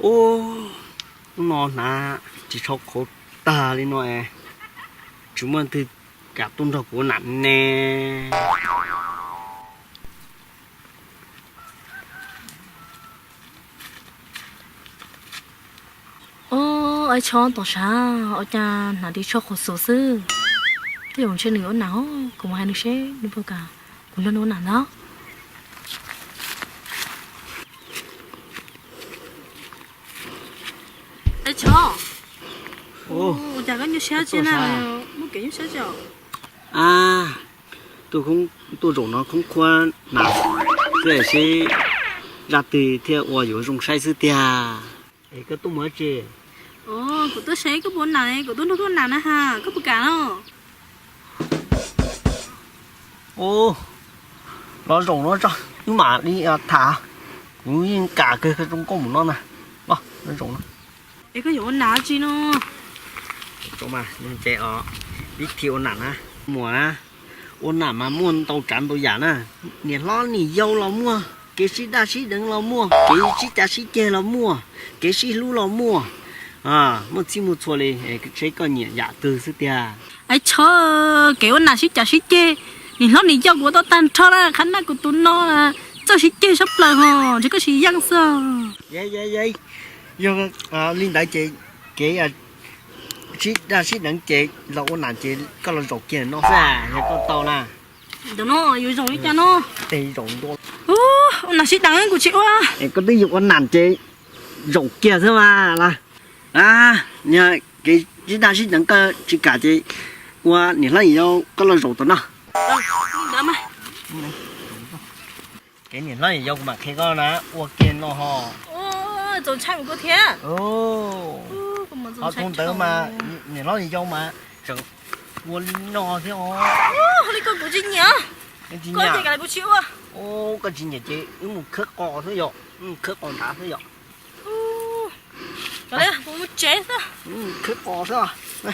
Ub, hnub no hnav ris tsho qhuav tag li no es tsis muaj leej twg kam tuaj nrog kuv ua nam ne. Ub, Aib Chob, tom sav ua cas hnav ris tsho qhuav xuav xwb. Tej zaum ntshe nws yuav ua nam os, kuv mus hais nws seb nws puas kam kuv nrog nws ua nam ntag. Aib Chob, ua cas koj nyuaj siab tsi na, muaj kev nyuaj siab tsi os? Tuaj zaum no khoob khuab nam xwb, seb zaj twg thiaj ua yuav zoo saib xwb tiag. Es koj tuaj mus dab tsi? Kuv tuaj saib koj puas nam, kuv tuaj nrog koj nam na ha, koj puas kam no? Ub, los zaum no tso, wb mam li tham. Kuv yeej kam kawg zoo nkauj mus no na. Los zaum no. Es koj yuav ua nam tsi no? Pib thim ua nam na. Muam na, ua nam mas muaj ntau tsav ntau yam na. Niam hlob niam yau los muaj, kev sib daj sib deev los muaj, kev sib cav sib ceg los muaj, kev sib hlub los muaj. Muaj txhij muaj txhua li, seb koj nyiam yam twg xwb tiag. Aib Chob, kev ua nam sib cav sib ceg, niam hlob niam yau kuv ua tau tag nrho na, qhab naj kuv tus no txawj sib ceg sab plaws ho, ntshe koj sib yeej xwb. Yog li ntawd ces kev sib daj sib deev ces los ua nam ces koj los zaum kiag no xwb, yog koj tau na. Ntawm no yuav zaum li cas no? Ua nam sib deev kuv tsis ua. Es koj twb yuav ua nam ces zaum kiag xwb mas las. Yog kev sib daj sib deev koj tsis kam ces ua niam hlob niam yau koj los zaum tom no. Kev niam hlob niam yau kuv mam qhia koj na, ua kiag no ho. Txaus ntshai mus koj thiab. Ho tus ntawd mas niam hlob niam yau mas tseem ua li no thiab os. Li koj kuv tsis nyiam. Koj ces kuv tsis ua. Koj tsis nyiam ces wb mus khawb qos xwb yom, wb mus khawb qos nrad xwb yom. Kuv mus tsev xwb. Khawb qos xwb.